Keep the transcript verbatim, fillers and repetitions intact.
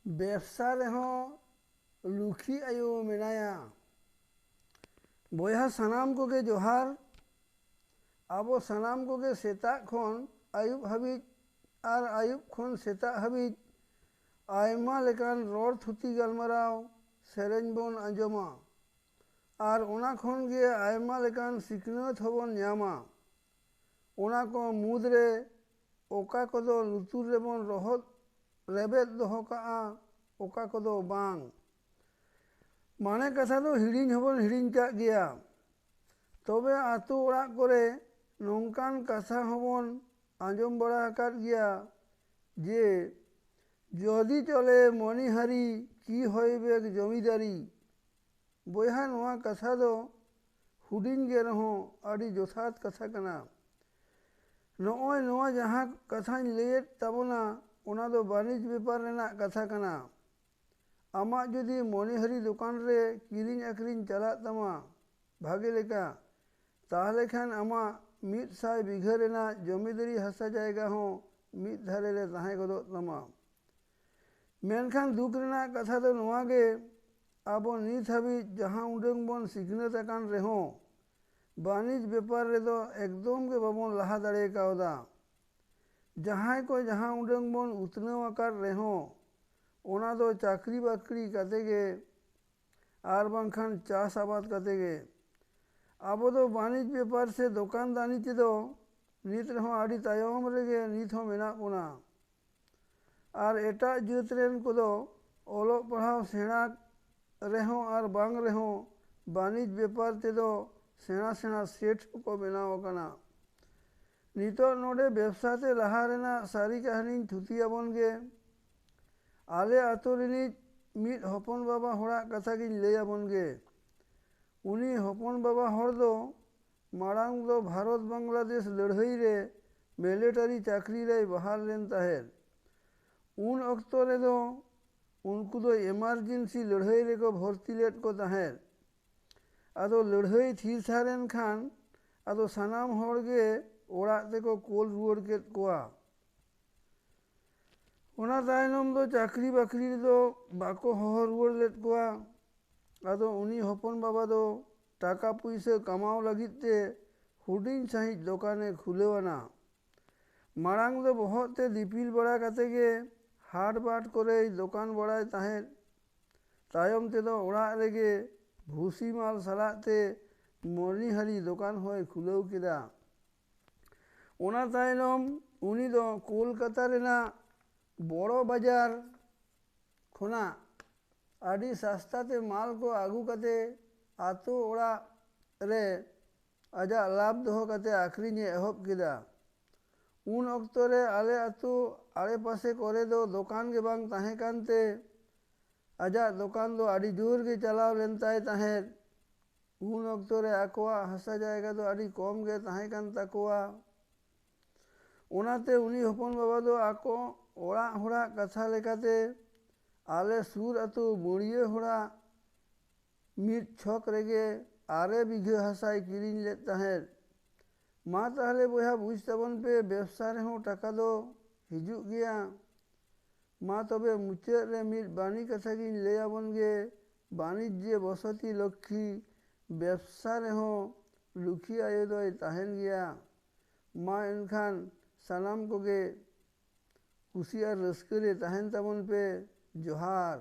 ᱵᱮᱵᱽᱥᱟ ᱨᱮᱦᱚᱸ ᱞᱩᱠᱷᱤ ᱟᱭᱳ ᱢᱮᱱᱟᱭᱟ᱾ ᱵᱚᱭᱦᱟ ᱥᱟᱱᱟᱢ ᱠᱚᱜᱮ ᱡᱚᱦᱟᱨ᱾ ᱟᱵᱚ ᱥᱟᱱᱟᱢ ᱠᱚᱜᱮ ᱥᱮᱛᱟᱜ ᱠᱷᱚᱱ ᱟᱹᱭᱩᱵ ᱦᱟᱹᱵᱤᱡ ᱟᱨ ᱟᱹᱭᱩᱵ ᱠᱷᱚᱱ ᱥᱮᱛᱟᱜ ᱦᱟᱹᱵᱤᱡ ᱟᱭᱢᱟ ᱞᱮᱠᱟᱱ ᱨᱚᱲ ᱛᱷᱩᱛᱤ ᱜᱟᱞᱢᱟᱨᱟᱣ ᱥᱮᱨᱮᱧ ᱵᱚᱱ ᱟᱸᱡᱚᱢᱟ᱾ ᱟᱨ ᱚᱱᱟ ᱠᱷᱚᱱ ᱜᱮ ᱟᱭᱢᱟ ᱞᱮᱠᱟᱱ ᱥᱤᱠᱷᱱᱟᱹᱛ ᱦᱚᱸᱵᱚᱱ ᱧᱟᱢᱟ᱾ ᱚᱱᱟ ᱠᱚ ᱢᱩᱫᱽᱨᱮ ᱚᱠᱟ ᱠᱚᱫᱚ ᱞᱩᱛᱩᱨ ᱨᱮᱵᱚᱱ ᱨᱚᱦᱚᱫ ᱨᱮᱵᱮᱫ ᱫᱚᱦᱚ ᱠᱟᱜᱼᱟ, ᱚᱠᱟ ᱠᱚᱫᱚ ᱵᱟᱝ᱾ ᱢᱟᱱᱮ ᱠᱟᱛᱷᱟ ᱫᱚ ᱦᱤᱲᱤᱧ ᱦᱚᱸᱵᱚᱱ ᱦᱤᱲᱤᱧ ᱠᱟᱜ ᱜᱮᱭᱟ᱾ ᱛᱚᱵᱮ ᱟᱛᱳ ᱚᱲᱟᱜ ᱠᱚᱨᱮ ᱱᱚᱝᱠᱟᱱ ᱠᱟᱛᱷᱟ ᱦᱚᱸᱵᱚᱱ ᱟᱸᱡᱚᱢ ᱵᱟᱲᱟ ᱟᱠᱟᱫ ᱜᱮᱭᱟ ᱡᱮ, "ᱡᱚᱫᱤ ᱪᱚᱞᱮ ᱢᱚᱱᱤᱦᱟᱨᱤ ᱠᱤ ᱦᱚᱭᱵᱮᱜ ᱡᱚᱢᱤᱫᱟᱨᱤ᱾" ᱵᱚᱭᱦᱟ, ᱱᱚᱣᱟ ᱠᱟᱛᱷᱟ ᱫᱚ ᱦᱩᱰᱤᱧ ᱜᱮ ᱨᱮᱦᱚᱸ ᱟᱹᱰᱤ ᱡᱚᱛᱷᱟᱛ ᱠᱟᱛᱷᱟ ᱠᱟᱱᱟ᱾ ᱱᱚᱜᱼᱚᱭ ᱱᱚᱣᱟ ᱡᱟᱦᱟᱸ ᱠᱟᱛᱷᱟᱧ ᱞᱟᱹᱭᱮᱫ ᱛᱟᱵᱚᱱᱟ, ᱚᱱᱟ ᱫᱚ ᱵᱟᱹᱱᱤᱡᱽ ᱵᱮᱯᱟᱨ ᱨᱮᱱᱟᱜ ᱠᱟᱛᱷᱟ ᱠᱟᱱᱟ᱾ ᱟᱢᱟᱜ ᱡᱩᱫᱤ ᱢᱚᱱᱤᱦᱟᱹᱨᱤ ᱫᱚᱠᱟᱱ ᱨᱮ ᱠᱤᱨᱤᱧ ᱟᱹᱠᱷᱨᱤᱧ ᱪᱟᱞᱟᱜ ᱛᱟᱢᱟ ᱵᱷᱟᱜᱮ ᱞᱮᱠᱟ, ᱛᱟᱦᱞᱮ ᱠᱷᱟᱱ ᱟᱢᱟᱜ ᱢᱤᱫ ᱥᱟᱭ ᱵᱤᱜᱷᱟᱹ ᱨᱮᱱᱟᱜ ᱡᱚᱢᱤᱫᱟᱹᱨᱤ ᱦᱟᱥᱟ ᱡᱟᱭᱜᱟ ᱦᱚᱸ ᱢᱤᱫ ᱫᱷᱟᱨᱮ ᱨᱮ ᱛᱟᱦᱮᱸ ᱜᱚᱫᱚᱜ ᱛᱟᱢᱟ᱾ ᱢᱮᱱᱠᱷᱟᱱ ᱫᱩᱠ ᱨᱮᱱᱟᱜ ᱠᱟᱛᱷᱟ ᱫᱚ ᱱᱚᱣᱟ ᱜᱮ, ᱟᱵᱚ ᱱᱤᱛ ᱦᱟᱹᱵᱤᱡ ᱡᱟᱦᱟᱸ ᱩᱰᱟᱹᱝ ᱵᱚᱱ ᱥᱤᱠᱷᱱᱟᱹᱛ ᱟᱠᱟᱱ ᱨᱮᱦᱚᱸ, ᱵᱟᱹᱱᱤᱡᱽ ᱵᱮᱯᱟᱨ ᱨᱮᱫᱚ ᱮᱠᱫᱚᱢ ᱜᱮ ᱵᱟᱵᱚᱱ ᱞᱟᱦᱟ ᱫᱟᱲᱮ ᱠᱟᱣᱫᱟ᱾ ᱡᱟᱦᱟᱸᱭ ᱠᱚ ᱡᱟᱦᱟᱸ ᱩᱰᱟᱹᱝ ᱵᱚᱱ ᱩᱛᱱᱟᱹᱣ ᱟᱠᱟᱫ ᱨᱮᱦᱚᱸ, ᱚᱱᱟ ᱫᱚ ᱪᱟᱹᱠᱨᱤ ᱵᱟᱹᱠᱨᱤ ᱠᱟᱛᱮ ᱜᱮ ᱟᱨ ᱵᱟᱝᱠᱷᱟᱱ ᱪᱟᱥ ᱟᱵᱟᱫ ᱠᱟᱛᱮ ᱜᱮ᱾ ᱟᱵᱚ ᱫᱚ ᱵᱟᱹᱱᱤᱡᱽ ᱵᱮᱯᱟᱨ ᱥᱮ ᱫᱚᱠᱟᱱ ᱫᱟᱹᱱᱤ ᱛᱮᱫᱚ ᱱᱤᱛ ᱨᱮᱦᱚᱸ ᱟᱹᱰᱤ ᱛᱟᱭᱚᱢ ᱨᱮᱜᱮ ᱱᱤᱛ ᱦᱚᱸ ᱢᱮᱱᱟᱜ ᱵᱚᱱᱟ᱾ ᱟᱨ ᱮᱴᱟᱜ ᱡᱟᱹᱛ ᱨᱮᱱ ᱠᱚᱫᱚ ᱚᱞᱚᱜ ᱯᱟᱲᱦᱟᱣ ᱥᱮᱬᱟ ᱨᱮᱦᱚᱸ ᱟᱨ ᱵᱟᱝ ᱨᱮᱦᱚᱸ ᱵᱟᱹᱱᱤᱡᱽ ᱵᱮᱯᱟᱨ ᱛᱮᱫᱚ ᱥᱮᱬᱟ ᱥᱮᱬᱟ ᱥᱮᱴ ᱦᱚᱸᱠᱚ ᱵᱮᱱᱟᱣ ᱟᱠᱟᱱᱟ᱾ ᱱᱤᱛᱚᱜ ᱱᱚᱰᱮ ᱵᱮᱵᱽᱥᱟ ᱛᱮ ᱞᱟᱦᱟ ᱨᱮᱱᱟᱜ ᱥᱟᱹᱨᱤ ᱠᱟᱹᱦᱱᱤᱧ ᱛᱷᱩᱛᱤ ᱟᱵᱚᱱ ᱜᱮ᱾ ᱟᱞᱮ ᱟᱛᱳ ᱨᱤᱱᱤᱡ ᱢᱤᱫ ᱦᱚᱯᱚᱱ ᱵᱟᱵᱟ ᱦᱚᱲᱟᱜ ᱠᱟᱛᱷᱟ ᱜᱤᱧ ᱞᱟᱹᱭ ᱟᱵᱚᱱ ᱜᱮ᱾ ᱩᱱᱤ ᱦᱚᱯᱚᱱ ᱵᱟᱵᱟ ᱦᱚᱲ ᱫᱚ ᱢᱟᱲᱟᱝ ᱫᱚ ᱵᱷᱟᱨᱚᱛ ᱵᱟᱝᱞᱟᱫᱮᱥ ᱞᱟᱹᱲᱦᱟᱹᱭ ᱨᱮ ᱢᱤᱞᱤᱴᱟᱨᱤ ᱪᱟᱹᱠᱨᱤ ᱨᱮᱭ ᱵᱟᱦᱟᱞ ᱞᱮᱱ ᱛᱟᱦᱮᱸᱫ᱾ ᱩᱱ ᱚᱠᱛᱚ ᱨᱮᱫᱚ ᱩᱱᱠᱩ ᱫᱚ ᱮᱢᱟᱨᱡᱮᱱᱥᱤ ᱞᱟᱹᱲᱦᱟᱹᱭ ᱨᱮᱠᱚ ᱵᱷᱚᱨᱛᱤ ᱞᱮᱫ ᱠᱚ ᱛᱟᱦᱮᱸᱫ᱾ ᱟᱫᱚ ᱞᱟᱹᱲᱦᱟᱹᱭ ᱛᱷᱤᱨ ᱛᱷᱟᱨ ᱮᱱ ᱠᱷᱟᱱ ᱟᱫᱚ ᱥᱟᱱᱟᱢ ᱦᱚᱲ ᱜᱮ ᱚᱲᱟᱜ ᱛᱮᱠᱚ ᱠᱳᱞ ᱨᱩᱣᱟᱹᱲ ᱠᱮᱫ ᱠᱚᱣᱟ᱾ ᱚᱱᱟ ᱛᱟᱭᱱᱚᱢ ᱫᱚ ᱪᱟᱹᱠᱨᱤ ᱵᱟᱹᱠᱨᱤ ᱨᱮᱫᱚ ᱵᱟᱠᱚ ᱦᱚᱦᱚ ᱨᱩᱣᱟᱹᱲ ᱞᱮᱫ ᱠᱚᱣᱟ᱾ ᱟᱫᱚ ᱩᱱᱤ ᱦᱚᱯᱚᱱ ᱵᱟᱵᱟ ᱫᱚ ᱴᱟᱠᱟ ᱯᱩᱭᱥᱟᱹ ᱠᱟᱢᱟᱣ ᱞᱟᱹᱜᱤᱫ ᱛᱮ ᱦᱩᱰᱤᱧ ᱥᱟᱺᱦᱤᱡ ᱫᱚᱠᱟᱱᱮ ᱠᱷᱩᱞᱟᱹᱣ ᱟᱱᱟ᱾ ᱢᱟᱲᱟᱝ ᱫᱚ ᱵᱚᱦᱚᱜ ᱛᱮ ᱫᱤᱯᱤᱞ ᱵᱟᱲᱟ ᱠᱟᱛᱮ ᱜᱮ ᱦᱟᱴ ᱵᱟᱴ ᱠᱚᱨᱮᱭ ᱫᱚᱠᱟᱱ ᱵᱟᱲᱟᱭ ᱛᱟᱦᱮᱸᱫ᱾ ᱛᱟᱭᱚᱢ ᱛᱮᱫᱚ ᱚᱲᱟᱜ ᱨᱮᱜᱮ ᱵᱷᱩᱥᱤ ᱢᱟᱞ ᱥᱟᱞᱟᱜ ᱛᱮ ᱢᱚᱱᱤᱦᱟᱹᱨᱤ ᱫᱚᱠᱟᱱ ᱦᱚᱸᱭ ᱠᱷᱩᱞᱟᱹᱣ ᱠᱮᱫᱟ᱾ ᱚᱱᱟ ᱛᱟᱭᱱᱚᱢ ᱩᱱᱤ ᱫᱚ ᱠᱳᱞᱠᱟᱛᱟ ᱨᱮᱱᱟᱜ ᱵᱚᱲᱚ ᱵᱟᱡᱟᱨ ᱠᱷᱚᱱᱟᱜ ᱟᱹᱰᱤ ᱥᱟᱥᱛᱟ ᱛᱮ ᱢᱟᱞ ᱠᱚ ᱟᱹᱜᱩ ᱠᱟᱛᱮ ᱟᱛᱳ ᱚᱲᱟᱜ ᱨᱮ ᱟᱡᱟᱜ ᱞᱟᱵᱷ ᱫᱚᱦᱚ ᱠᱟᱛᱮ ᱟᱠᱷᱨᱤᱧ ᱮ ᱮᱦᱚᱵ ᱠᱮᱫᱟ᱾ ᱩᱱ ᱚᱠᱛᱚ ᱨᱮ ᱟᱞᱮ ᱟᱛᱳ ᱟᱲᱮᱯᱟᱥᱮ ᱠᱚᱨᱮ ᱫᱚ ᱫᱚᱠᱟᱱ ᱜᱮ ᱵᱟᱝ ᱛᱟᱦᱮᱸ ᱠᱟᱱᱛᱮ ᱟᱡᱟᱜ ᱫᱚᱠᱟᱱ ᱫᱚ ᱟᱹᱰᱤ ᱡᱳᱨ ᱜᱮ ᱪᱟᱞᱟᱣ ᱞᱮᱱ ᱛᱟᱭ ᱛᱟᱦᱮᱸᱫ᱾ ᱩᱱ ᱚᱠᱛᱚ ᱨᱮ ᱟᱠᱚᱣᱟᱜ ᱦᱟᱥᱟ ᱡᱟᱭᱜᱟ ᱫᱚ ᱟᱹᱰᱤ ᱠᱚᱢ ᱜᱮ ᱛᱟᱦᱮᱸ ᱠᱟᱱ ᱛᱟᱠᱚᱣᱟ᱾ ᱚᱱᱟᱛᱮ ᱩᱱᱤ ᱦᱚᱯᱚᱱ ᱵᱟᱵᱟ ᱫᱚ ᱟᱠᱚ ᱚᱲᱟᱜ ᱦᱚᱲᱟᱜ ᱠᱟᱛᱷᱟ ᱞᱮᱠᱟᱛᱮ ᱟᱞᱮ ᱥᱩᱨ ᱟᱹᱛᱩ ᱢᱩᱲᱤᱭᱟᱹ ᱦᱚᱲᱟᱜ ᱢᱤᱫ ᱪᱷᱚᱠ ᱨᱮᱜᱮ ᱟᱨᱮ ᱵᱤᱜᱷᱟᱹ ᱦᱟᱥᱟᱭ ᱠᱤᱨᱤᱧ ᱞᱮᱫ ᱛᱟᱦᱮᱸᱫ᱾ ᱢᱟ ᱛᱟᱦᱞᱮ ᱵᱚᱭᱦᱟ, ᱵᱩᱡᱽ ᱛᱟᱵᱚᱱ ᱯᱮ, ᱵᱮᱵᱽᱥᱟ ᱨᱮᱦᱚᱸ ᱴᱟᱠᱟ ᱫᱚ ᱦᱤᱡᱩᱜ ᱜᱮᱭᱟ᱾ ᱢᱟ ᱛᱚᱵᱮ ᱢᱩᱪᱟᱹᱫ ᱨᱮ ᱢᱤᱫ ᱵᱟᱹᱱᱤ ᱠᱟᱛᱷᱟ ᱜᱤᱧ ᱞᱟᱹᱭ ᱟᱵᱚᱱ ᱜᱮ᱾ ᱵᱟᱹᱱᱤᱡᱽᱡᱮ ᱵᱚᱥᱚᱛᱤ ᱞᱚᱠᱠᱷᱤ, ᱵᱮᱵᱽᱥᱟ ᱨᱮᱦᱚᱸ ᱞᱩᱠᱷᱤ ᱟᱭᱳ ᱫᱚᱭ ᱛᱟᱦᱮᱱ ᱜᱮᱭᱟ᱾ ᱢᱟ ᱮᱱᱠᱷᱟᱱ ᱥᱟᱱᱟᱢ ᱠᱚᱜᱮ ᱠᱩᱥᱤ ᱟᱨ ᱨᱟᱹᱥᱠᱟᱹ ᱨᱮ ᱛᱟᱦᱮᱱ ᱛᱟᱵᱚᱱ ᱯᱮ᱾ ᱡᱚᱦᱟᱨ᱾